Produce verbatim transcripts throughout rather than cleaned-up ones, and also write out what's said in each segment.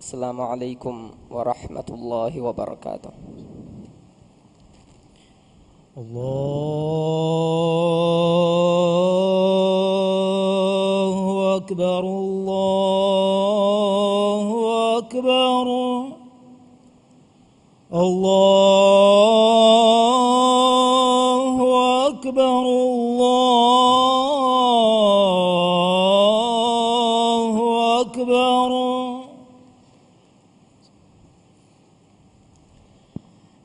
السلام عليكم ورحمة الله وبركاته. الله أكبر، الله أكبر، الله أكبر، الله أكبر.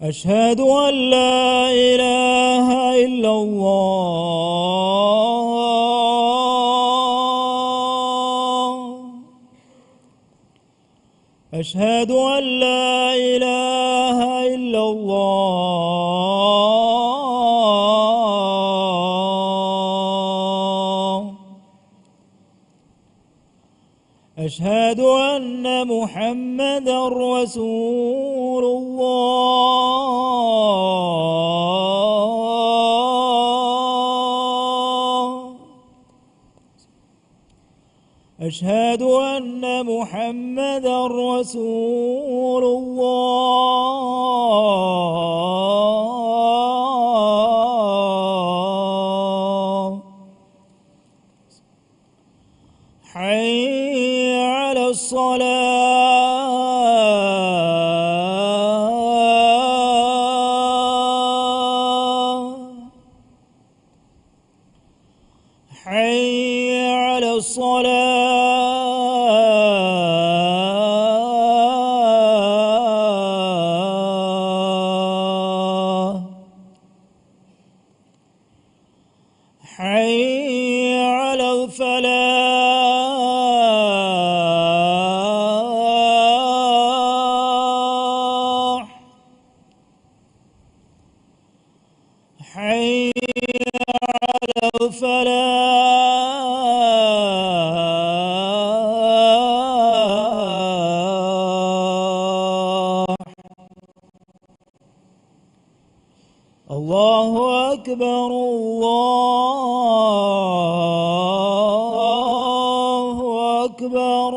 أشهد أن لا إله إلا الله. أشهد أن لا إله إلا الله. أشهد أن محمدا رسول الله. أشهد أن محمدا رسول الله. حي على الصلاة. حي على الصلاة. حي على الفلاح. حي على الفلاح. الله أكبر، الله أكبر.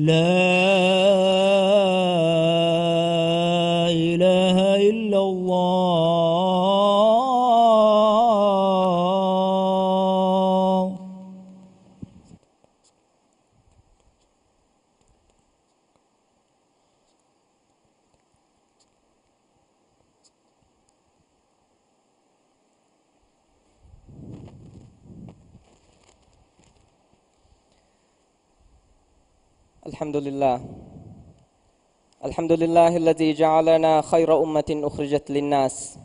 لا إله إلا الله. الحمد لله. الحمد لله الذي جعلنا خير أمة أخرجت للناس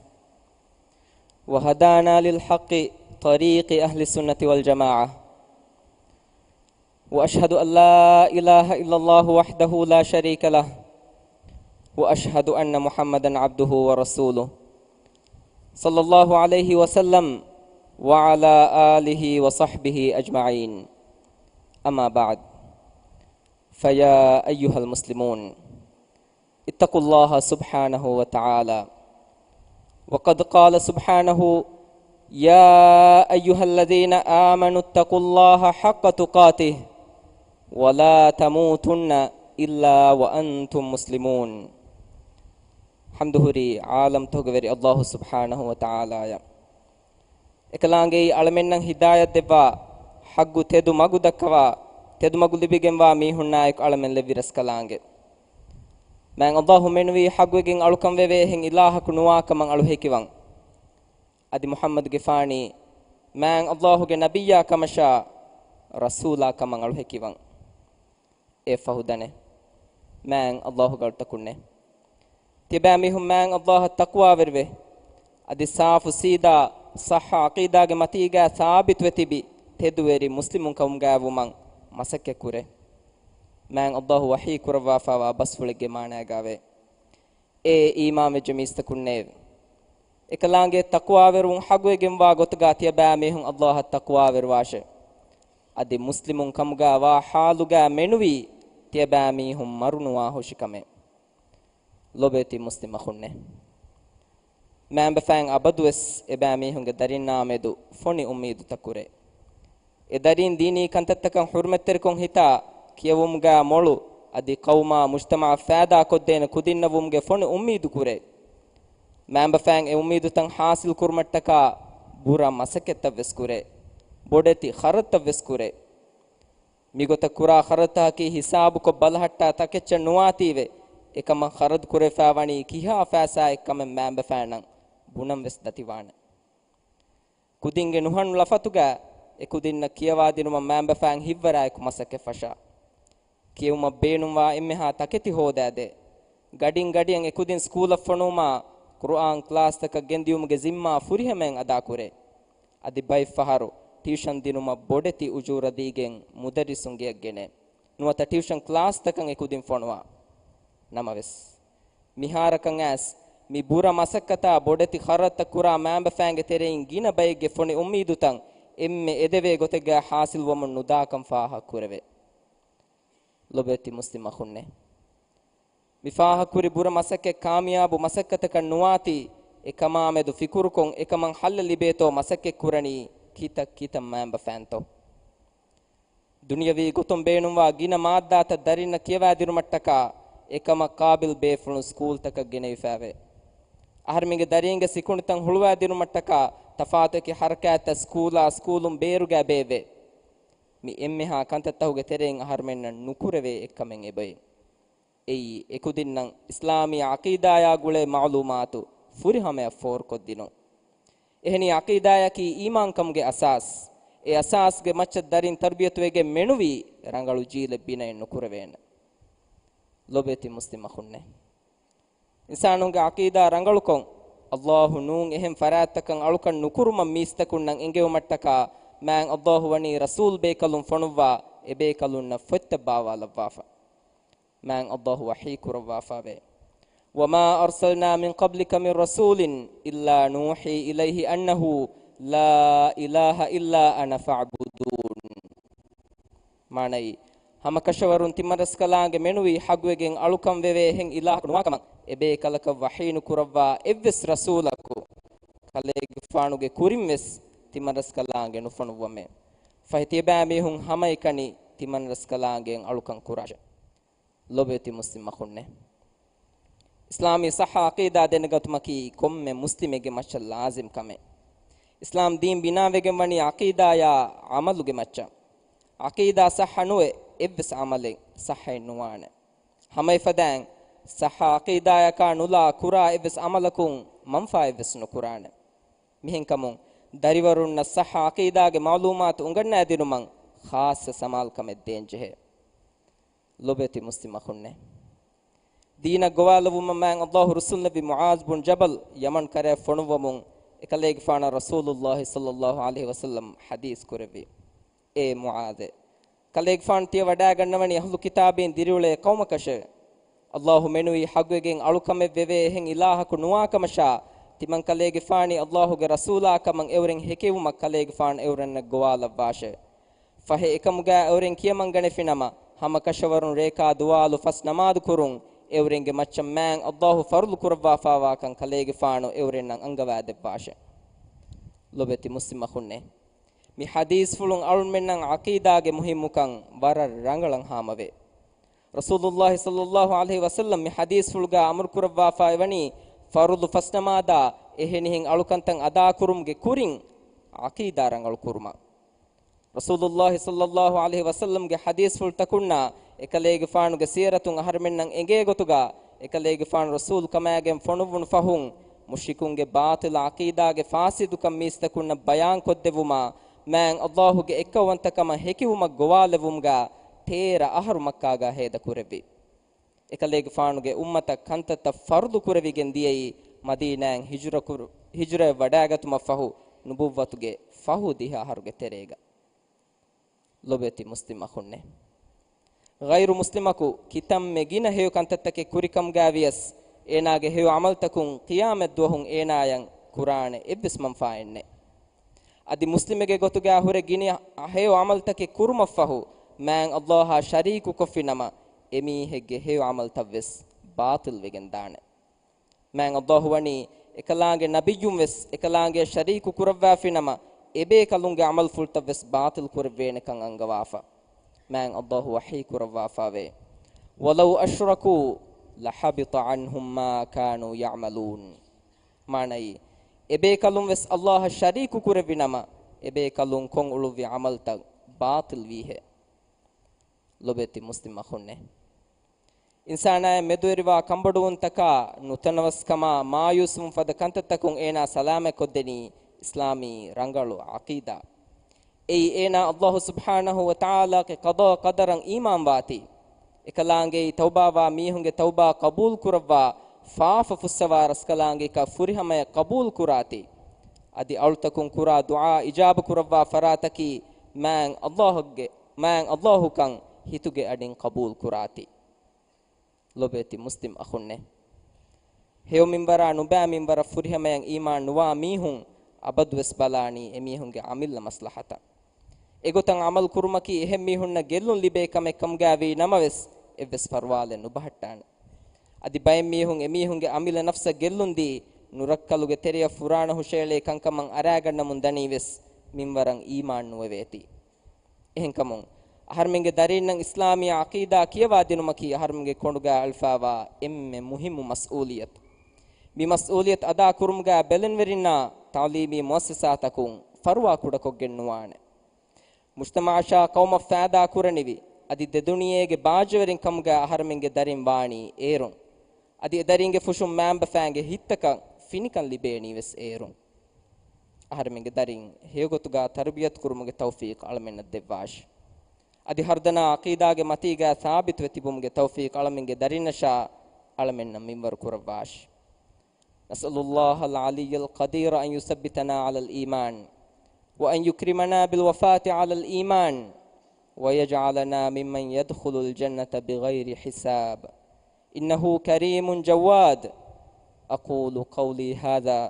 وهدانا للحق طريق أهل السنة والجماعة. وأشهد أن لا إله إلا الله وحده لا شريك له، وأشهد أن محمدا عبده ورسوله، صلى الله عليه وسلم وعلى آله وصحبه أجمعين. أما بعد، فيا أيها المسلمون، اتقوا الله سبحانه وتعالى. وقد قال سبحانه: يا أيها الذين آمنوا اتقوا الله حق تقاته ولا تموتن إلا وأنتم مسلمون. ޙަމްދު ހުރީ ޢާލަމްތަކުގެ ވެރި ﷲ ސުބްޙާނަހޫ ވަތަޢާލާއަށް. އެކަލާނގެއީ އަޅަމެންނަށް ހިދާޔަތް ދެއްވާ، ޙައްޤު ތެދު މަގު ދައްކަވާ، ތެދު މަގު ލިބިގެންވާ މީހުންނާއެކު އަޅަމެން ލެއްވި ރަސްކަލާނގެ. މާތް ﷲ މެނުވީ ޙައްޤުވެގެން އަޅުކަން ވެވޭ އެހެން އިލާހަކު ނުވާކަމަށް އަޅު ހެކިވަން. އަދި މުޙައްމަދުގެފާނީ މާތް ﷲގެ ނަބިއްޔާ ކަމަށާ ރަސޫލާ ކަމަށް އަޅު ހެކިވަން. އެއަށްފަހު ދަނެ، މާތް ﷲގެ އަޅުތަކުންނޭ. ތިޔަބައިމީހުން މާތް ﷲއަށް ތަޤްވާވެރިވެ، އަދި ސާފު ސީދާ ޞައްޙަ ޢަޤީދާގެ މަތީގައި ސާބިތުވެ ތިބި ތެދުވެރި މުސްލިމުން ކަމުގައިވުމަށް މަސައްކަތްކުރޭ. މާތް ﷲ ވަޙީ ކުރައްވާފައިވާ ބަސްފުޅެއްގެ މާނައިގައިވޭ. އޭ އީމާންވެއްޖެ މީސްތަކުންނޭވެ! އެކަލާނގެ ތަޤްވާވެރިވުން ޙައްޤުވެގެންވާ ގޮތުގަ ތިޔަބައިމީހުން ﷲއަށް ތަޤްވާވެރިވާށޭ. އަދި މުސްލިމުން ކަމުގަ ވާ ޙާލުގަ މެނުވީ ތިޔަބައިމީހުން މަރުނުވާ ހުށިކަމެއް. ލޮބުވެތި މުސްލިމް އަޚުންނޭ! މާތް ބަފައިން އަބަދުވެސް އެބައިމީހުންގެ ދަރިންނާމެދު ފޮނި އުއްމީދުތައް ކުރޭ. އެ ދަރީން ދީނީ ކަންތައްތަކަށް ޙުރުމަތްތެރިކޮށް ހިތާ، ކިޔެވުމުގަ މޮޅު، އަދި ޤައުމާ މުޖްތަމަޢަށް ފައިދާ ކޮށްދޭނެ ކުދިންނަށް ވުމުގެ ފޮނި އުއްމީދު ކުރޭ. މައިންބަފައިން އެ އުއްމީދުތައް ޙާޞިލް ކުރުމަށްޓަކާ ބުރަ މަސައްކަތްތައް ވެސް ކުރޭ. ބޮޑެތި ޚަރަދުތައް ވެސް ކުރޭ. މިގޮތަށް ކުރާ ޚަރަދުތަކަކީ ހިސާބުކޮށް ބަލަހައްޓާ ތަކެއްޗެއް ނުވާތީވެ، އެކަމަށް ޚަރަދު ކުރެވިފައި ވަނީ ކިހާ ފައިސާއެއް ކަމެއް މައިންބަފައިންނަށް ބުނަން ވެސް ދަތިވާނެ. ކުދިންގެ ނުހަނު ލަފަތުގަ އެ ކުދިންނަށް ކިޔަވާދިނުމަށް މައިންބަފައިން ހިތްވަރާއެކު މަސައްކަތް ފަށާ. ކިޔެވުމަށް ބޭނުންވާ އެންމެހާ ތަކެތި ހޯދާދޭ. ގަޑިން ގަޑިއަށް އެ ކުދިން ސްކޫލަށް ފޮނުވުމާ، ޤުރުއާން ކްލާސްތަކަށް ގެންދިޔުމުގެ ޒިންމާ ފުރިހަމައިން އަދާކުރޭ. އަދި ބައެއް ފަހަރު ޓިއުޝަން ދިނުމަށް ބޮޑެތި އުޖޫރަ ދީގެން މުދައްރިސުން ގެއަށް ގެނޭ. ނުވަތަ ޓިއުޝަން ކްލާސްތަކަށް އެ ކުދިން ފޮނުވާ. ނަމަވެސް، މިހާރަކަށް އައިސް މި ބުރަ މަސައްކަތާ ބޮޑެތި ޚަރަދުތައް ކުރާ މައިންބަފައިންގެ ތެރެއިން ގިނަ ބައެއްގެ ފޮނި އުއްމީދުތައް އެންމެ އެދެވޭ ގޮތެއްގައި ޙާޞިލްވަމުން ނުދާކަން ފާހަގަ ކުރެވޭ. ލޮބުވެތި މުސްލިމް އަޚުންނޭ! މި ފާހަގަކުރި ބުރަ މަސައްކަތް ކާމިޔާބު މަސައްކަތަކަށް ނުވާތީ، އެކަމާމެދު ފިކުރުކޮށް، އެކަމަށް ޙައްލެއް ލިބޭތޯ މަސައްކަތް ކުރަނީ ކިތައް ކިތައް މައިންބަފައިންތޯ؟ ދުނިޔަވީ ގޮތުން ބޭނުންވާ ގިނަ މާއްދާތައް ދަރިންނަށް ކިޔަވާދިނުމަށްޓަކާ، އެކަމަށް ޤާބިލް ބޭފުޅުން ސްކޫލްތަކަށް ގެނެވިފައިވޭ. އަހަރެމެންގެ ދަރީންގެ ސިކުނޑިތައް ހުޅުވާދިނުމަށްޓަކާ، ތަފާތު އެކި ޙަރަކާތްތައް ސްކޫލާ ސްކޫލުން ބޭރުގައި ބޭއްވޭ. މި އެންމެހާ ކަންތައްތަހުގެ ތެރެއިން އަހަރުމެންނަށް ނުކުރެވޭ އެއްކަމެއް އެބައި. އެއީ، އެކުދިންނަށް އިސްލާމީ ޢަޤީދާޔާ ގުޅޭ މަޢުލޫމާތު ފުރިހަމަޔަށް ފޯރުކޮށްދިނުން. އެހެނީ، ޢަޤީދާޔަކީ އީމާންކަމުގެ އަސާސް. އެ އަސާސްގެ މައްޗަށް ދަރިން ތަރުބިޔަތުވެގެން މެނުވީ ރަނގަޅު ޖީލެއް ބިނައެއް ނުކުރެވޭނެ. ލޮބުވެތި މުސްލިމް އަޚުންނޭ! އިންސާނުންގެ ޢަޤީދާ ރަނގަޅުކޮށް، ﷲ ނޫން އެހެން ފަރާތްތަކަށް އަޅުކަން ނުކުރުމަށް މީސްތަކުންނަށް އެނގެވުމަށްޓަކާ، މާތް ﷲ ވަނީ ރަސޫލް ބޭކަލުން ފޮނުއްވާ، އެބޭކަލުންނަށް ފޮތްތައް ބާވާލައްވާފަ. މާތް ﷲ ވަޙީ ކުރައްވާފަވޭ، وما أرسلنا من قبلك من رسول إلا نوحي إليه أنه لا إله إلا أنا فاعبدون. މާނައީ، ހަމަކަށަވަރުން ތިމަންރަސްކަލާނގެ މެނުވީ ޙައްޤުވެގެން އަޅުކަން ވެވޭ އެހެން އިލާހަކު ނުވާކަމަށް، އެބޭކަލަކަށް ވަޙީ ނުކުރައްވާ އެއްވެސް ރަސޫލަކު، ކަލޭގެފާނުގެ ކުރިން ވެސް ތިމަންރަސްކަލާނގެ ނުފޮނުއްވަމޭ. ފަހެ ތިޔަބައިމީހުން ހަމައެކަނި ތިމަންރަސްކަލާނގެ އަޅުކަން ކުރާށޭ. ލޮބުވެތި މުސްލިމް އަޚުންނޭ! އިސްލާމީ ޞައްޙަ ޢަޤީދާ ދެނެގަތުމަކީ ކޮންމެ މުސްލިމެއްގެ މައްޗަށް ލާޒިމް ކަމެއް. އިސްލާމް ދީން ބިނާވެގެން ވަނީ ޢަޤީދާޔާ ޢަމަލުގެ މައްޗަށް. ޢަޤީދާ ޞައްޙަ ނުވެ، އެއްވެސް ޢަމަލެއް ޞައްޙައެއް ނުވާނެ. ހަމައެފަދައިން، ޞައްޙަ ޢަޤީދާޔަކާ ނުލާ ކުރާ އެއްވެސް ޢަމަލަކުން މަންފާއެއްވެސް ނުކުރާނެ. މިހެންކަމުން، ދަރިވަރުންނަށް ޞައްޙަ ޢަޤީދާގެ މަޢުލޫމާތު އުނގަންނާދިނުމަށް ޚާއްޞަ ސަމާލުކަމެއް ދޭންޖެހޭ. ލޮބުވެތި މުސްލިމް އަޚުންނޭ! ދީނަށް ގޮވާލެވުމަށް މާތް ﷲ ރުއްސުންލެއްވި މުޢާޛް ބުން ޖަބަލް ޔަމަން ކަރައަށް ފޮނުއްވަމުން، އެކަލޭގެފާނަށް ރަސޫލުﷲ ޞައްލަﷲ ޢަލައިހި ވަސައްލަމް ޙަދީޘް ކުރެއްވި، އޭ މުޢާޛޭ! ކަލޭގެފާނު ތިޔަ ވަޑައިގަންނަވަނީ އަހްލު ކިތާބީން ދިރިއުޅޭ ޤައުމަކަށެވެ. ﷲ މެނުވީ ޙައްޤުވެގެން އަޅުކަމެއް ވެވޭ އެހެން އިލާހަކު ނުވާކަމަށާ، ތިމަންކަލޭގެފާނީ ﷲ ގެ ރަސޫލާކަމަށް އެއުރެން ހެކިވުމަށް ކަލޭގެފާނު އެއުރެންނަށް ގޮވާލައްވާށެވެ. ފަހެ އެކަމުގައި އެއުރެން ކިޔަމަންގަނެފިނަމަ، ހަމަކަށަވަރުން ރޭކާ ދުވާލު ފަސް ނަމާދު ކުރުން އެއުރެންގެ މައްޗަށް މާތް ﷲ ފަރުޟު ކުރައްވާފާވާކަން ކަލޭގެފާނު އެއުރެންނަށް އަންގަވާދެއްވާށެވެ. ލޮބުވެތި މުސްލިމް އަޚުންނޭ! މި ޙަދީޘްފުޅުން އަޅުންމެންނަށް ޢަޤީދާގެ މުހިއްމުކަން ވަރަށް ރަނގަޅަށް ހާމަވޭ. ރަސޫލުﷲ ޞައްލަﷲ ޢަލައިހި ވަސައްލަމް މި ޙަދީޘްފުޅުގައި އަމުރުކުރައްވާފައިވަނީ ފަރުޟު ފަސް ނަމާދާ އެހެނިހެން އަޅުކަންތައް އަދާކުރުމުގެ ކުރިން ޢަޤީދާ ރަނގަޅު ކުރުމަށް. ރަސޫލުﷲ ޞައްލަﷲ ޢަލައިހި ވަސައްލަމްގެ ޙަދީޘްފުޅުތަކުންނާ އެކަލޭގެފާނުގެ ސީރަތުން އަހަރުމެންނަށް އެނގޭ ގޮތުގަ، އެކަލޭގެފާނު ރަސޫލު ކަމާގެން ފޮނުއްވުނު ފަހުން، މުޝްރިކުންގެ ބާޠިލް ޢަޤީދާގެ ފާސިދުކަން މީސްތަކުންނަށް ބަޔާންކޮށްދެއްވުމާ، މާތް ﷲ ގެ އެއްކައުވަންތަކަމަށް ހެކިވުމަށް ގޮވާލެއްވުމުގަ ތޭރަ އަހަރު މައްކާގަ ހޭދަކުރެއްވި. އެކަލޭގެފާނުގެ އުއްމަތަށް ކަންތައްތައް ފަރުޟު ކުރެވިގެން ދިޔައީ މަދީނާއިން ހިޖުރަކުރު-، ހިޖުރައަށް ވަޑައިގަތުމަށްފަހު، ނުބުއްވަތުގެ ފަހު ދިހަ އަހަރުގެ ތެރޭގަ. ލޮބުވެތި މުސްލިމް އަޚުންނޭ! ޣައިރު މުސްލިމަކު ކިތަންމެ ގިނަ ހެޔޮ ކަންތައްތަކެއް ކުރިކަމުގައި ވިޔަސް، އޭނާގެ ހެޔޮ ޢަމަލުތަކުން ޤިޔާމަތްދުވަހުން އޭނާޔަށް ކުރާނެ އެއްވެސް މަންފާއެއް ނެތް. އަދި މުސްލިމެއްގެ ގޮތުގައި ހުރެ ގިނަ ހެޔޮ ޢަމަލުތަކެއް ކުރުމަށްފަހު، މާތް ﷲ އާ ޝަރީކުކޮށްފިނަމަ، އެމީހެއްގެ ހެޔޮ ޢަމަލުތައްވެސް ބާޠިލްވެގެން ދާނެ. މާތް ﷲ ވަނީ އެކަލާނގެ ނަބިއްޔުން ވެސް އެކަލާނގެ ޝަރީކު ކުރައްވާފިނަމަ، އެބޭކަލުންގެ ޢަމަލުފުޅުތައް ވެސް ބާޠިލް ކުރެއްވޭނެކަން އަންގަވާފަ. މާތް ﷲ ވަޙީ ކުރައްވާފަވޭ، وَلَوْ أَشْرَكُوا لَحَبِطَ عَنْهُمْ مَا كَانُوا يَعْمَلُونَ. މާނައީ، އެބޭކަލުން ވެސް އައްލާހަށް ޝަރީކު ކުރެއްވި ނަމަ، އެބޭކަލުން ކޮށް އުޅުއްވި ޢަމަލުތައް ބާޠިލް ވީހޭ. ލޮބުވެތި މުސްލިމް އަޚުންނޭ! އިންސާނާއަށް މެދުވެރިވާ ކަންބޮޑުވުންތަކާ، ނުތަނަވަސްކަމާ، މާޔޫސްވުން ފަދަ ކަންތައްތަކުން އޭނާ ސަލާމަތްކޮށްދެނީ އިސްލާމީ ރަނގަޅު ޢަޤީދާ. އެއީ އޭނާ އައްލާހު ސުބްޙާނަހު ވަތަޢާލާގެ ޤަޟާ ޤަދަރަށް އީމާންވާތީ، އެކަލާނގެއީ ތައުބާވާ މީހުންގެ ތައުބާ ޤަބޫލުކުރައްވާ، ފާފަ ފުއްސަވާ ރަސްކަލާނގެއަކަށް ފުރިހަމަޔަށް ޤަބޫލުކުރާތީ. އަދި އަޅުތަކުން ކުރާ ދުޢާ އިޖާބަކުރައްވާ ފަރާތަކީ މާތް އައްލާހުގެ، މާތް އައްލާހުކަން ހިތުގެ އަޑިން ޤަބޫލުކުރާތީ. ލޮބުވެތި މުސްލިމް އަޚުންނޭ! ހެޔޮ މިންވަރާ ނުބައި މިންވަރަށް ފުރިހަމަޔަށް އީމާން ނުވާ މީހުން އަބަދުވެސް ބަލާނީ އެމީހުންގެ ޢަމިއްލަ މަސްލަހަތަށް. އެގޮތަށް ޢަމަލު ކުރުމަކީ އެހެން މީހުންނަށް ގެއްލުން ލިބޭ ކަމެއް ކަމުގައި ވީ ނަމަވެސް، އެއްވެސް ފަރުވާލެއް ނުބަހައްޓާނެ. އަދި ބައެއް މީހުން އެމީހުންގެ އަމިއްލަ ނަފްސަށް ގެއްލުންދީ، ނުރައްކަލުގެ ތެރެއަށް ފުރާނަ ހުށައެޅޭ ކަންކަމަށް އަރާގަންނަމުން ދަނީވެސް، މިންވަރަށް އީމާން ނުވެވޭތީ. އެހެންކަމުން، އަހަރުމެންގެ ދަރީންނަށް އިސްލާމީ ޢަޤީދާ ކިޔަވާދިނުމަކީ އަހަރުމެންގެ ކޮނޑުގައި އަޅުފާވާ އެންމެ މުހިއްމު މަސްއޫލިއްޔަތު. މި މަސްއޫލިއްޔަތު އަދާ ކުރުމުގައި ބެލެނިވެރިންނާ ތަޢުލީމީ މުއައްސަސާތަކުން ފަރުވާ ކުޑަކޮށްގެން ނުވާނެ. މުޖްތަމަޢަށާ ޤައުމަށް ފައިދާ ކުރަނިވި، އަދި ދެދުނިޔޭގެ ބާއްޖަވެރިން ކަމުގައި އަހަރުމެންގެ ދަރިން ވާނީ އޭރުން. އަދި އެދަރީންގެ ފުށުން މައިންބަފައިންގެ ހިތްތަކަށް ފިނިކަން ލިބޭނީ ވެސް އޭރުން. އަހަރެމެންގެ ދަރިން ހެޔޮގޮތުގަ ތަރުބިޔަތު ކުރުމުގެ ތައުފީޤު އަޅަމެންނަށް ދެއްވާށި. އަދި ހަރުދަނާ ޢަޤީދާގެ މަތީގަ ސާބިތުވެ ތިބުމުގެ ތައުފީޤު އަޅަމެންގެ ދަރިންނަށާ އަޅަމެންނަށް މިންވަރު ކުރައްވާށި. نسأل الله العلي القدير أن يثبتنا على الإيمان، وأن يكرمنا بالوفاة على الإيمان، ويجعلنا ممن يدخل الجنة بغير حساب. إنه كريم جواد. أقول قولي هذا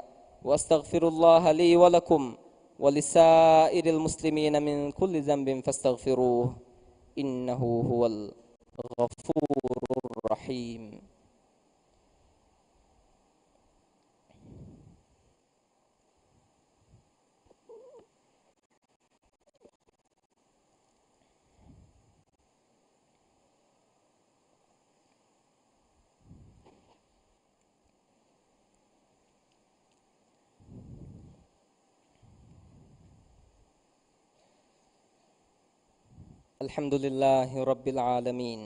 وأستغفر الله لي ولكم ولسائر المسلمين من كل ذنب فاستغفروه إنه هو الغفور الرحيم. الحمد لله رب العالمين.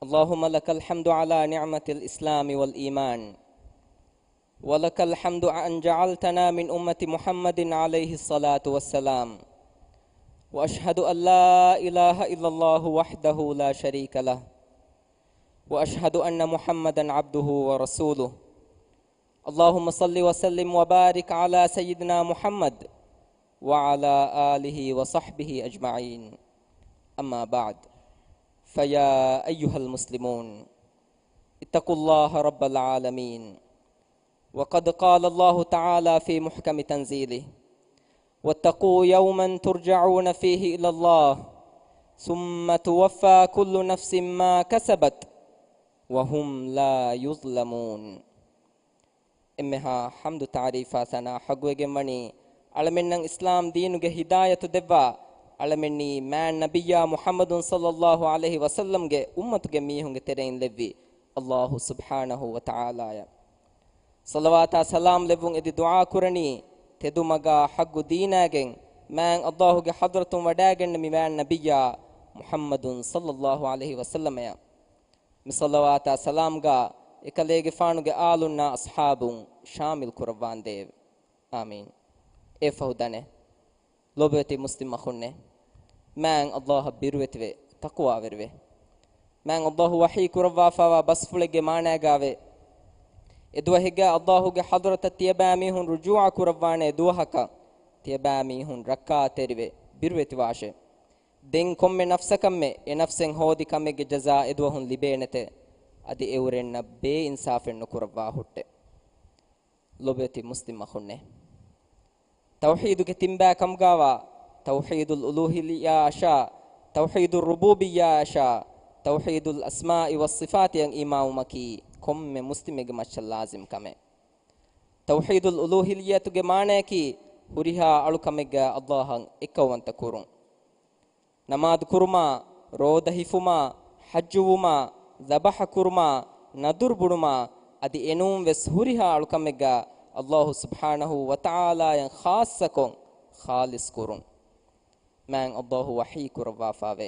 اللهم لك الحمد على نعمة الإسلام والإيمان، ولك الحمد أن جعلتنا من أمة محمد عليه الصلاة والسلام، وأشهد أن لا إله إلا الله وحده لا شريك له، وأشهد أن محمدا عبده ورسوله. اللهم صل وسلم وبارك على سيدنا محمد وعلى آله وصحبه أجمعين. أما بعد، فيا أيها المسلمون، اتقوا الله رب العالمين. وقد قال الله تعالى في محكم تنزيله: واتقوا يوما ترجعون فيه إلى الله ثم توفى كل نفس ما كسبت وهم لا يظلمون. އެންމެހާ ޙަމްދު ތަޢުރީފާ ސަނާ ޙައްޤުވެގެންވަނީ، އަޅަމެންނަށް އިސްލާމް ދީނުގެ ހިދާޔަތު ދެއްވާ، އަޅަމެންނީ މާތް ނަބިއްޔާ މުޙައްމަދު ޞައްލައްލާހު ޢަލައިހި ވަސައްލަމްގެ އުއްމަތުގެ މީހުންގެ ތެރެއިން ލެއްވި އައްލާހު ސުބްޙާނަހު ވަތަޢާލާއަށް ޞަލަވާތާ ސަލާމް ލެއްވުން އެދި ދުޢާ ކުރަނީ، ތެދުމަގާ ޙައްޤު ދީނާގެން މާތް އައްލާހުގެ ޙަޟްރަތުން ވަޑައިގެންނެވި މާތް ނަބިއްޔާ މުޙައްމަދު ޞައްލައްލާހު ޢަލައިހި ވަސައްލަމައަށް. މި ޞަލަވާތާ ސަލާމްގާ އެކަލޭގެފާނުގެ އާލުންނާ އަޞްޙާބުން ޝާމިލް ކުރައްވާނދޭވެ. އާމީން. އެއަށްފަހު ދަނެ، ލޯބިވެތި މުސްލިމް އަޚުންނޭ، މާތް އައްލާހަށް ބިރުވެތިވެ، ތަޤްވާވެރިވެ. މާތް އައްލާހު ވަޙީ ކުރައްވާފައިވާ ބަސްފުޅެއްގެ މާނައިގާވެ، އެދުވަހެއްގަ އައްލާހުގެ ޙަޟްރަތަށް ތިޔަބައިމީހުން ރުޖޫޢަ ކުރައްވާނެ ދުވަހަކަށް، ތިޔަބައިމީހުން ރައްކާތެރިވެ، ބިރުވެތިވާށޭ. ދެން ކޮންމެ ނަފްސަކަށްމެ އެ ނަފްސެއް ހޯދި ކަމެއްގެ ޖަޒާ އެދުވަހުން ލިބޭނެތެ، އަދި އެއުރެންނަށް ބޭއިންސާފެއް ނުކުރައްވާ ހުއްޓެ. ލޮބުވެތި މުސްލިމް އަޚުންނޭ، ތައުޙީދުގެ ތިންބައި ކަމުގާވާ، ތައުޙީދުލް އުލޫހިއްޔާއަށާ، ތައުޙީދުއް ރުބޫބިއްޔާއަށާ، ތައުޙީދުލް އަސްމާއި ވައްޞިފާތިއަށް އީމާންވުމަކީ ކޮންމެ މުސްލިމެއްގެ މައްޗަށް ލާޒިމް ކަމެއް. ތައުޙީދުލް އުލޫހިއްޔަތުގެ މާނަޔަކީ، ހުރިހާ އަޅުކަމެއްގަ އައްލާހަށް އެއްކައުވަންތަ ކުރުން. ނަމާދު ކުރުމާ، ރޯދަ ހިފުމާ، ޙައްޖުވުމާ، ޛަބަޙަ ކުރުމާ، ނަދުރު ބުނުމާ، އަދި އެނޫން ވެސް ހުރިހާ އަޅުކަމެއްގަ ﷲ ސުބްޙާނަހޫ ވަތަޢާލާއަށް ޚާއްޞަކޮށް ޚާލިޞް ކުރުން. މާތް ﷲ ވަޙީ ކުރައްވާފާވޭ.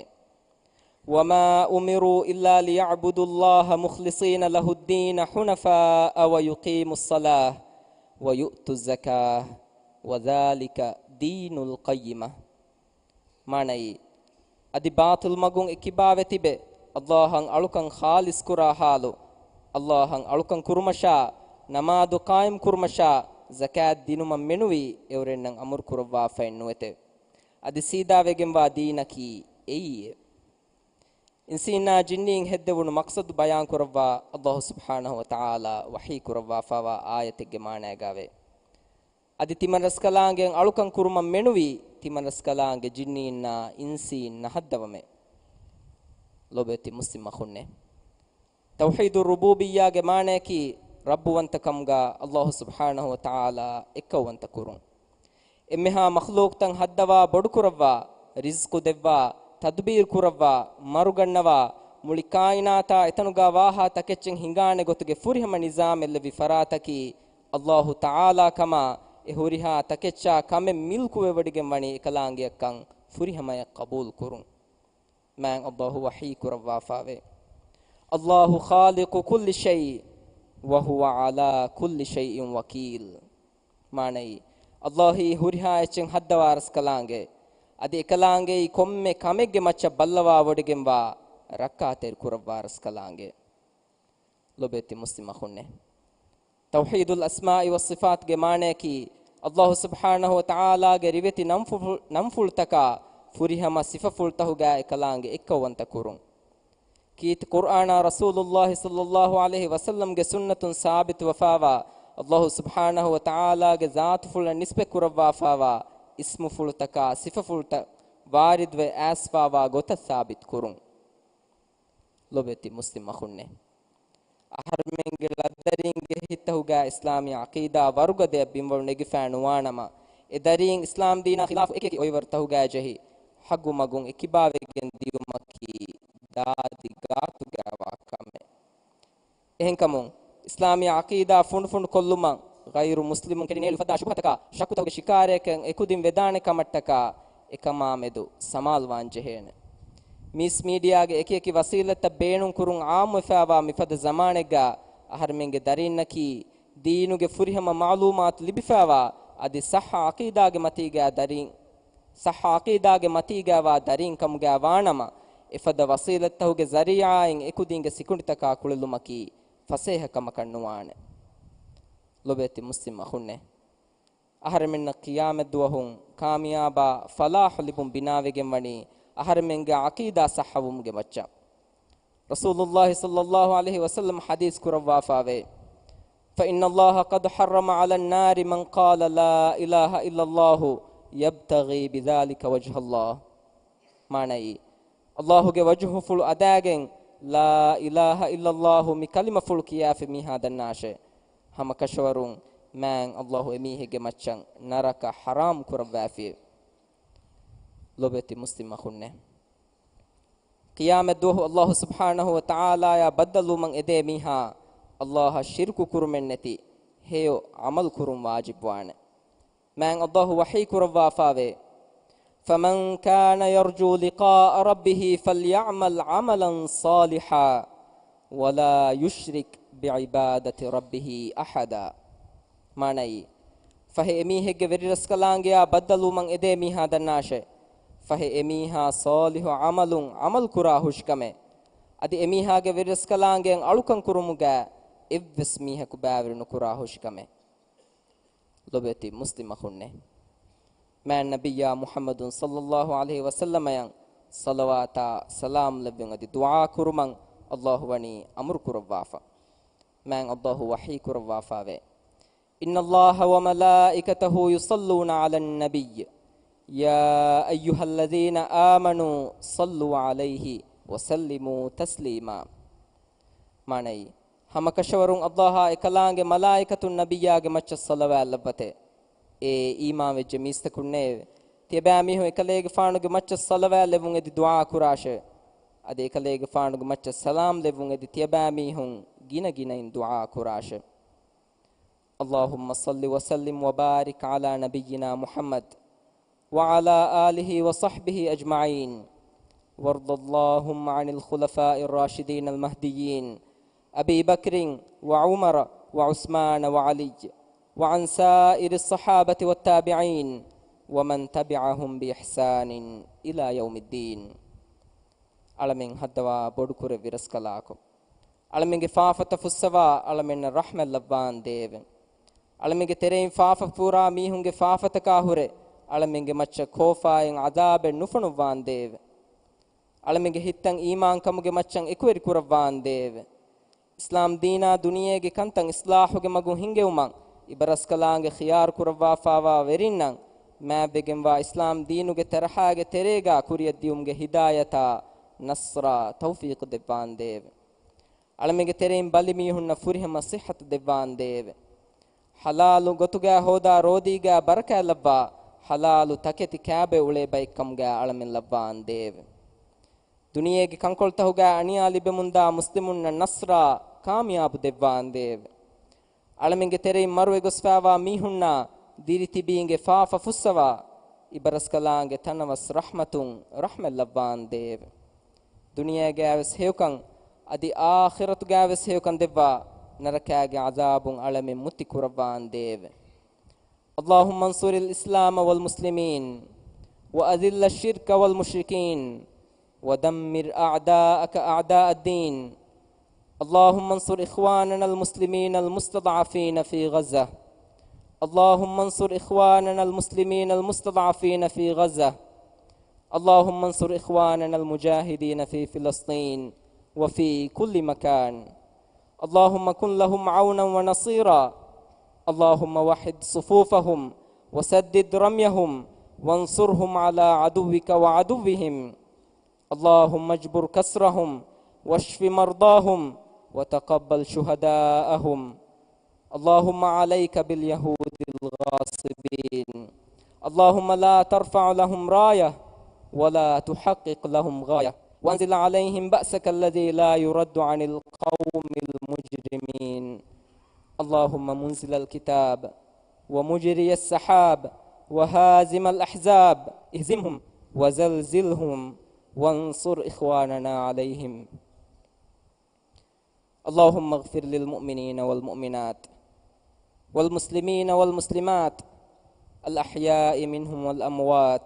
وما أمروا إلا ليعبدوا الله مخلصين له الدين حنفاء ويقيموا الصلاة ويؤتوا الزكاة وذلك دين القيمة. މާނައީ، އަދި ބާޠިލް މަގުން އެ ކިބާވެ ތިބެ، ﷲ އަށް އަޅުކަން ޚާލިޞް ކުރާ ޙާލު، ﷲ އަށް އަޅުކަން ކުރުމަށާ، ނަމާދު ޤާއިމް ކުރުމަށާ، ޒަކާތް ދިނުމަށް މެނުވީ އެއުރެންނަށް އަމުރު ކުރައްވާފައެއް ނުވެތެވެ. އަދި ސީދާވެގެންވާ ދީނަކީ އެއީއެވެ. އިންސީންނާ ޖިންނީން ހެއްދެވުނު މަޤްޞަދު ބަޔާން ކުރައްވާ ﷲ ސުބްޙާނަހޫ ވަތަޢާލާ ވަޙީ ކުރައްވާފާވާ އާޔަތެއްގެ މާނައިގައެވެ. އަދި ތިމަންރަސްކަލާނގެ އަޅުކަން ކުރުމަށް މެނުވީ، ތިމަންރަސްކަލާނގެ ޖިންނީންނާ އިންސީން ނަހައްދަވަމެވެ. ލޮބުވެތި މުސްލިމް އަޚުންނޭ! ތައުޙީދު ރުބޫބިއްޔާގެ މާނަޔަކީ، ރައްބުވަންތަކަމުގަ ﷲ ސުބްޙާނަހޫ ވަތަޢާލާ އެއްކައުވަންތަ ކުރުން. އެންމެހާ މަޚްލޫޤުތައް ހައްދަވާ، ބޮޑުކުރައްވާ، ރިޒްޤު ދެއްވާ، ތަދުބީރު ކުރައްވާ، މަރުގަންނަވާ، މުޅި ކާއިނާތާ އެތަނުގަ ވާހާ ތަކެއްޗެއް ހިނގާނެ ގޮތުގެ ފުރިހަމަ ނިޒާމެއް ލެއްވި ފަރާތަކީ، ﷲ ތަޢާލާ ކަމާ، އެ ހުރިހާ ތަކެއްޗާ ކަމެއް މިލްކުވެވޮޑިގެން ވަނީ އެކަލާނގެއަށްކަން ފުރިހަމަޔަށް ޤަބޫލު ކުރުން. މާތް ﷲ ވަޙީ ކުރައްވާފާވޭ. الله خالق كل شيء وهو على كل شيء وكيل. މާނައީ، ﷲ އީ ހުރިހާ އެއްޗެއް ހައްދަވާ ރަސްކަލާނގެ، އަދި އެކަލާނގެއީ ކޮންމެ ކަމެއްގެ މައްޗަށް ބައްލަވާވޮޑިގެންވާ ރައްކާތެރި ކުރައްވާ ރަސްކަލާނގެ. ލޮބުވެތި މުސްލިމް އަޚުންނޭ! ތައުޙީދުލް އަސްމާއި ވައްޞިފާތުގެ މާނަޔަކީ، ﷲ ސުބްޙާނަހޫ ވަތަޢާލާގެ ރިވެތި ނަންފު-، ނަންފުޅުތަކާ ފުރިހަމަ ސިފަފުޅުތަހުގައި އެކަލާނގެ އެއްކައުވަންތަ ކުރުން. ކީރިތި ޤުރްއާނާ ރަސޫލުﷲ ޞައްލައްލާހު ޢަލައިހި ވަސައްލަމްގެ ސުންނަތުން ސާބިތުވެފާވާ، ﷲ ސުބްޙާނަހޫ ވަތަޢާލާގެ ޒާތުފުޅަށް ނިސްބަތް ކުރައްވާފާވާ އިސްމުފުޅުތަކާ ސިފަފުޅުތައް ވާރިދުވެ އައިސްފާވާ ގޮތަށް ސާބިތު ކުރުން. ލޮބުވެތި މުސްލިމް އަޚުންނޭ! އަހަރެމެންގެ ޅަދަރީންގެ ހިތްތަހުގައި އިސްލާމީ ޢަޤީދާ ވަރުގަދަޔަށް ބިންވަޅު ނެގިފައި ނުވާނަމަ، އެ ދަރީން އިސްލާމް ދީނާ ޚިލާފު އެކިއެކި އޮއިވަރުތަހުގައި ޖެހި، ޙައްޤު މަގުން އެކިބާވެގެން ދިޔުމަކީ ދާދި ގާތުގައިވާ ކަމެއް. އެހެންކަމުން، އިސްލާމީ ޢަޤީދާ ފުނޑުފުނޑު ކޮށްލުމަށް، ޣައިރު މުސްލިމުން ކެނޑިނޭޅި އުފައްދާ ޝުބުހަތަކާ، ޝައްކުތަކުގެ ޝިކާރަޔަކަށް އެކުދިން ވެދާނެ ކަމަށްޓަކާ، އެކަމާމެދު ސަމާލުވާން ޖެހޭނެ. މީސް މީޑިއާގެ އެކިއެކި ވަސީލަތްތައް ބޭނުން ކުރުން ޢާއްމުވެފައިވާ މިފަދަ ޒަމާނެއްގަ، އަހަރެމެންގެ ދަރީންނަކީ ދީނުގެ ފުރިހަމަ މަޢުލޫމާތު ލިބިފައިވާ، އަދި ޞައްޙަ ޢަޤީދާގެ މަތީގަ ދަރީން، ޞައްޙަ ޢަޤީދާގެ މަތީގައިވާ ދަރީން ކަމުގައި ވާނަމަ، އެފަދަ ވަސީލަތްތަހުގެ ޒަރީޢާއިން އެކުދީންގެ ސިކުނޑިތަކާ ކުޅެލުމަކީ ފަސޭހަ ކަމަކަށް ނުވާނެ. ލޮބުވެތި މުސްލިމް އަޚުންނޭ! އަހަރެމެންނަށް ޤިޔާމަތްދުވަހު ކާމިޔާބާ ފަލާޙު ލިބުން ބިނާވެގެން ވަނީ އަހަރެމެންގެ ޢަޤީދާ ޞައްޙަވުމުގެ މައްޗަށް. ރަސޫލުﷲ ޞައްލައްލާހު ޢަލައިހި ވަސައްލަމް ޙަދީޘް ކުރައްވާފާވޭ، فإن الله قد حرم على النار من قال لا إله إلا الله يبتغي بذلك وجه الله. މާނައީ، ﷲ ގެ ވަޖުހުފުޅު އަދާގެން، ލާ އިލާހަ އިއްލައްލާހު މި ކަލިމަފުޅު ކިޔާފި މީހާ ދަންނާށޭ، ހަމަކަށަވަރުން މާތް ﷲ އެމީހެއްގެ މައްޗަށް ނަރަކަ ޙަރާމް ކުރައްވާފިއެވެ. ލޮބުވެތި މުސްލިމް އަޚުންނޭ! ޤިޔާމަތްދުވަހު ﷲ ސުބްޙާނަހޫ ވަތަޢާލާޔާ ބައްދަލުވުމަށް އެދޭ މީހާ، ﷲ އަށް ޝިރުކު ކުރުމެއްނެތި ހެޔޮ ޢަމަލު ކުރުން ވާޖިބުވާނެ. މާތް ﷲ ވަޙީ ކުރައްވާފާވޭ، فمن كان يرجو لقاء ربه فليعمل عملا صالحا ولا يشرك بعبادة ربه أحدا. މާނައީ، ފަހެ އެމީހެއްގެ ވެރިރަސްކަލާނގެޔާ ބައްދަލުވުމަށް އެދޭ މީހާ ދަންނާށޭ، ފަހެ އެމީހާ ޞާލިޙު ޢަމަލުން ޢަމަލު ކުރާ ހުށިކަމެއް، އަދި އެމީހާގެ ވެރިރަސްކަލާނގެއަށް އަޅުކަން ކުރުމުގައި އެއްވެސް މީހަކު ބައިވެރި ނުކުރާ ހުށިކަމެއް. ލޮބުވެތި މުސްލިމް އަޚުންނޭ! މާތް ނަބިއްޔާ މުޙައްމަދު ޞައްލައްލާހު ޢަލައިހި ވަސައްލަމައަށް ޞަލަވާތާ ސަލާމް ލެއްވުން އަދި ދުޢާ ކުރުމަށް ﷲ ވަނީ އަމުރު ކުރައްވާފަ. މާތް ﷲ ވަޙީ ކުރައްވާފާވޭ، إن الله وملائكته يصلون على النبي يا أيها الذين آمنوا صلوا عليه وسلموا تسليما. މާނައީ، ހަމަކަށަވަރުން ﷲ އާ އެކަލާނގެ މަލާއިކަތުން ނަބިއްޔާގެ މައްޗަށް ޞަލަވާތް ލައްވަތޭ. އޭ އީމާންވެއްޖެ މީސްތަކުންނޭވެ! ތިޔަބައިމީހުން އެކަލޭގެފާނުގެ މައްޗަށް ޞަލަވާތް ލެއްވުން އެދި ދުޢާ ކުރާށޭ. އަދި އެކަލޭގެފާނުގެ މައްޗަށް ސަލާމް ލެއްވުން އެދި ތިޔަބައިމީހުން ގިނަ ގިނައިން ދުޢާ ކުރާށެ. اللهم صل وسلم وبارك على نبينا محمد وعلى آله وصحبه أجمعين. وارض اللهم عن الخلفاء الراشدين المهديين أبي بكر وعمر وعثمان وعلي وعن سائر الصحابة والتابعين ومن تبعهم بإحسان إلى يوم الدين. އަޅަމެން ހައްދަވާ ބޮޑުކުރެއްވި ރަސްކަލާކޮ، އަޅަމެންގެ ފާފަތައް ފުއްސަވާ، އަޅަމެންނަށް ރަޙްމަތް ލައްވާނދޭވެ. އަޅަމެންގެ ތެރެއިން ފާފަ ފޫރާ މީހުންގެ ފާފަތަކާ ހުރެ، އަޅަމެންގެ މައްޗަށް ކޯފާއިން ޢަޛާބެއް ނުފޮނުއްވާނދޭވެ. އަޅަމެންގެ ހިތްތައް އީމާންކަމުގެ މައްޗަށް އެކުވެރި ކުރައްވާނދޭވެ. އިސްލާމް ދީނާ ދުނިޔޭގެ ކަންތައް އިސްލާޙުގެ މަގުން ހިންގެވުމަށް އިބަރަސްކަލާނގެ ޚިޔާރު ކުރައްވާފާވާ ވެރިންނަށް މާތްވެގެންވާ އިސްލާމް ދީނުގެ ތަރަހާގެ ތެރޭގާ ކުރިއަށްދިޔުމުގެ ހިދާޔަތާ ނަޞްރާ ތައުފީޤު ދެއްވާނދޭވެ. އަޅަމެންގެ ތެރެއިން ބަލި މީހުންނަށް ފުރިހަމަ ޞިއްޙަތު ދެއްވާނދޭވެ. ޙަލާލު ގޮތުގައި ހޯދާ ރޯދީގައި ބަރަކާތް ލައްވާ، ޙަލާލު ތަކެތި ކާބޮއެ އުޅޭ ބައެއްކަމުގައި އަޅަމެން ލައްވާނދޭވެ. ދުނިޔޭގެ ކަންކޮޅުތަކުގައި އަނިޔާ ލިބެމުންދާ މުސްލިމުންނަށް ނަޞްރާ ކާމިޔާބު ދެއްވާނދޭވެ. އަޅަމެންގެ ތެރެއިން މަރުވެގޮސްފާވާ މީހުންނާ ދިރިތިބީންގެ ފާފަ ފުއްސަވާ، އިބަރަސްކަލާނގެ ތަނަވަސް ރަޙްމަތުން ރަޙްމަތް ލައްވާނދޭވެ. ދުނިޔޭގައިވެސް ހެޔޮކަން، އަދި އާޚިރަތުގައިވެސް ހެޔޮކަން ދެއްވާ، ނަރަކާގެ ޢަޛާބުން އަޅަމެން މުއްތި ކުރައްވާނދޭވެ. اللهم انصر الإسلام والمسلمين، وأذل الشرك والمشركين، ودمر أعداءك أعداء الدين. اللهم انصر إخواننا المسلمين المستضعفين في غزة. اللهم انصر إخواننا المسلمين المستضعفين في غزة. اللهم انصر إخواننا المجاهدين في فلسطين وفي كل مكان. اللهم كن لهم عونا ونصيرا. اللهم وحد صفوفهم وسدد رميهم وانصرهم على عدوك وعدوهم. اللهم اجبر كسرهم واشف مرضاهم وتقبل شهداءهم. اللهم عليك باليهود الغاصبين. اللهم لا ترفع لهم راية ولا تحقق لهم غاية، وأنزل عليهم بأسك الذي لا يرد عن القوم المجرمين. اللهم منزل الكتاب ومجري السحاب وهازم الأحزاب، اهزمهم وزلزلهم وانصر إخواننا عليهم. اللهم اغفر للمؤمنين والمؤمنات والمسلمين والمسلمات الأحياء منهم والأموات،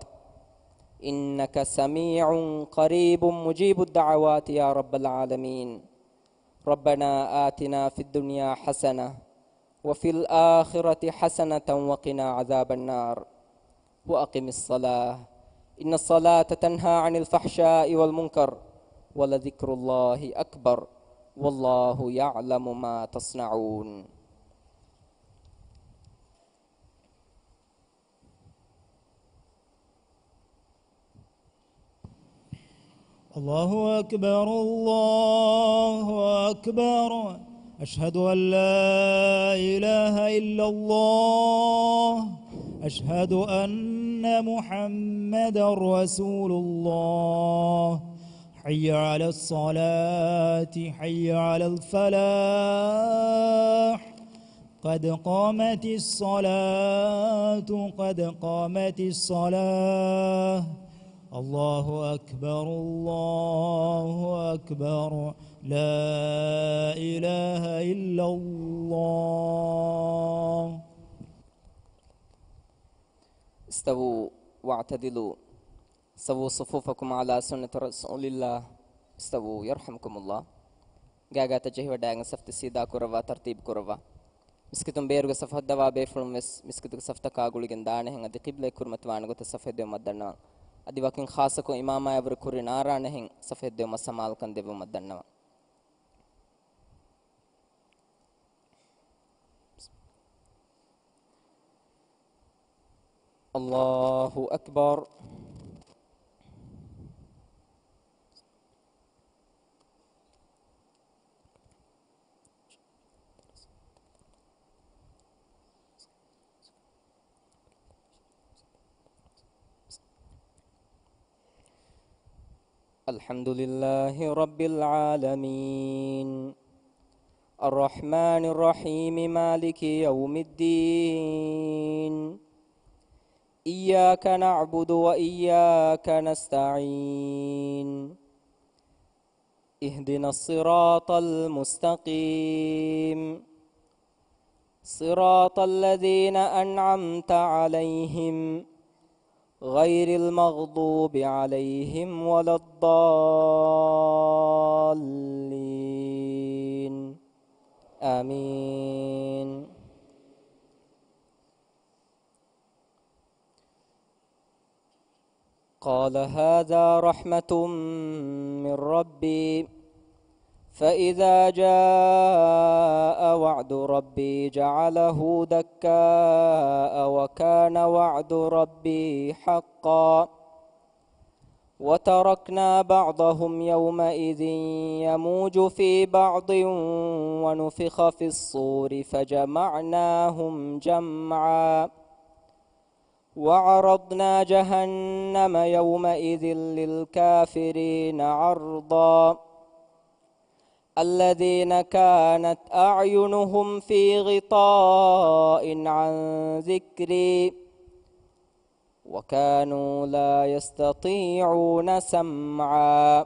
إنك سميع قريب مجيب الدعوات يا رب العالمين. ربنا آتنا في الدنيا حسنة وفي الآخرة حسنة وقنا عذاب النار. وأقم الصلاة إن الصلاة تنهى عن الفحشاء والمنكر ولذكر الله أكبر والله يعلم ما تصنعون. الله أكبر، الله أكبر. أشهد أن لا إله إلا الله. أشهد أن محمدا رسول الله. حي على الصلاة، حي على الفلاح. قد قامت الصلاة، قد قامت الصلاة. الله أكبر، الله أكبر. لا إله إلا الله. استووا واعتدلوا. سووا صفوفكم على سنة رسول الله. استووا يرحمكم الله. ގާގާތައް ޖެހިވަޑައިގެން ސަފްތައް ސީދާ ކުރައްވާ، ތަރްތީބު ކުރައްވާ. މިސްކިތުން ބޭރުގެ ސަފު ހައްދަވާ ބޭފުޅުން ވެސް މިސްކިތުގެ ސަފުތަކާ ގުޅިގެން ދާނެހެން އަދި ޤިބްލައެއް ކުރިމަތިވާނެ ގޮތަށް ސަފު ހެއްދެވުމަށް ދަންނަވަން. އަދި ވަކިން ޚާއްޞަކޮށް އިމާމާޔަށްވުރެ ކުރިން އާރާނެހެން ސަފު ހެއްދެވުމަށް ސަމާލުކަން ދެއްވުމަށް ދަންނަވަން. الله أكبر. الحمد لله رب العالمين. الرحمن الرحيم. مالك يوم الدين. إياك نعبد وإياك نستعين. اهدنا الصراط المستقيم. صراط الذين أنعمت عليهم غير المغضوب عليهم ولا الضالين. آمين. قال هذا رحمة من ربي، فإذا جاء وعد ربي جعله دكاء وكان وعد ربي حقا. وتركنا بعضهم يومئذ يموج في بعض ونفخ في الصور فجمعناهم جمعا. وعرضنا جهنم يومئذ للكافرين عرضا. الذين كانت أعينهم في غطاء عن ذكري وكانوا لا يستطيعون سمعا.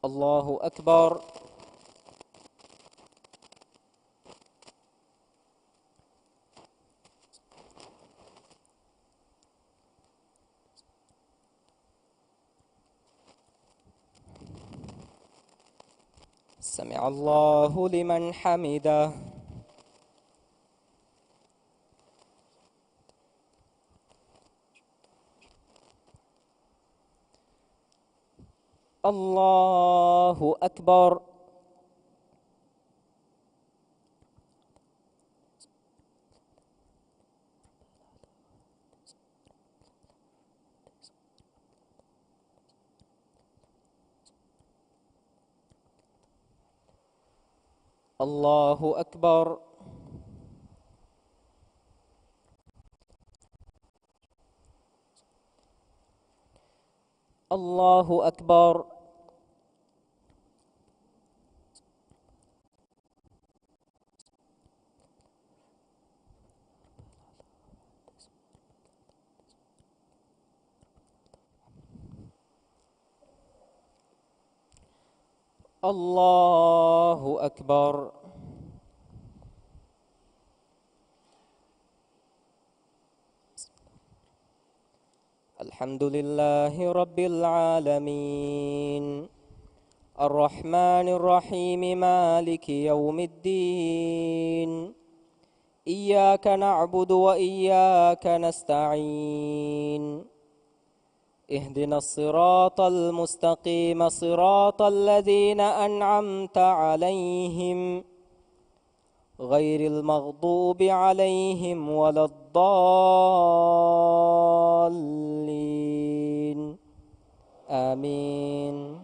الله أكبر. سمع الله لمن حمده. الله أكبر. الله أكبر. الله أكبر. الله أكبر. الحمد لله رب العالمين. الرحمن الرحيم. مالك يوم الدين. إياك نعبد وإياك نستعين. اهدنا الصراط المستقيم، صراط الذين أنعمت عليهم، غير المغضوب عليهم ولا الضالين. آمين.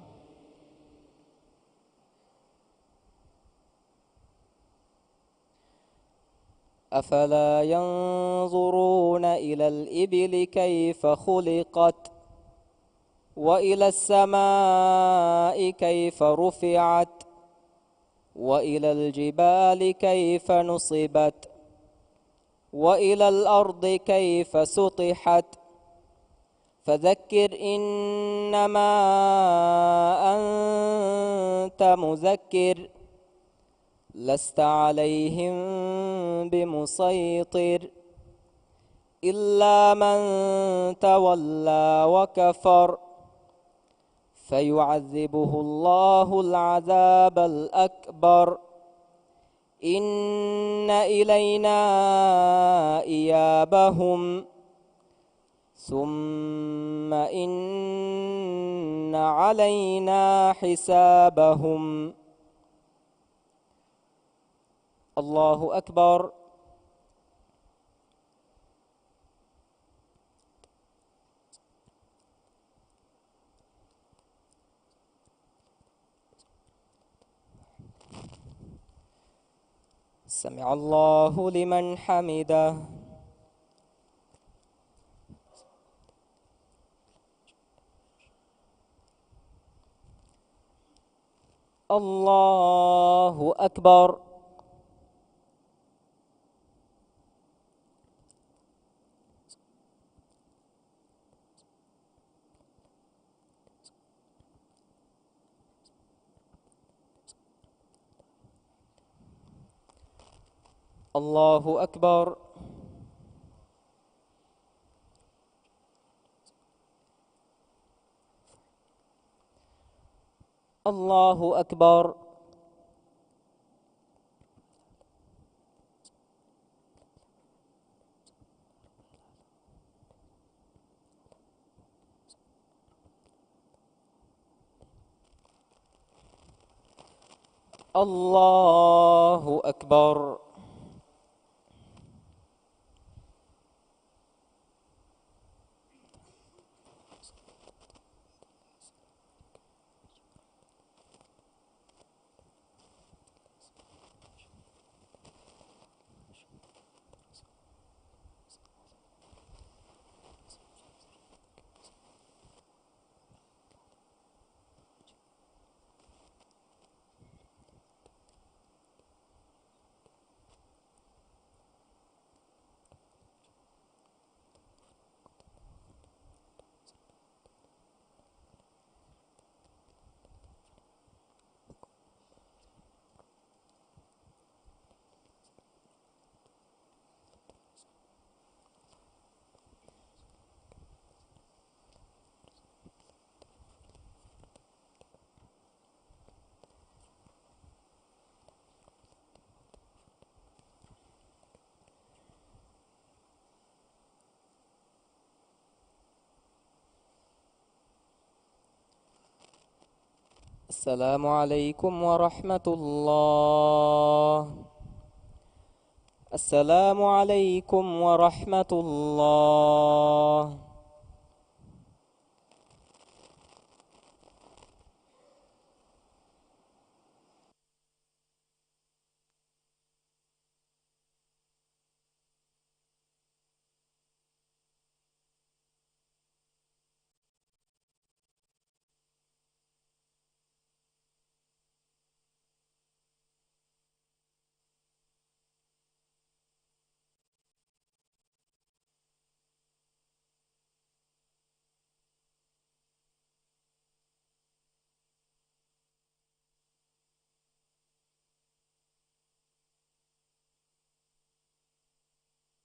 أفلا ينظرون إلى الإبل كيف خلقت، وإلى السماء كيف رفعت، وإلى الجبال كيف نصبت، وإلى الأرض كيف سطحت، فذكر إنما أنت مذكر، لست عليهم بمسيطر، إلا من تولى وكفر، فيعذبه الله العذاب الأكبر، إن إلينا إيابهم، ثم إن علينا حسابهم. الله أكبر. سمع الله لمن حمده. الله أكبر. الله أكبر. الله أكبر. الله أكبر. السلام عليكم ورحمة الله. السلام عليكم ورحمة الله.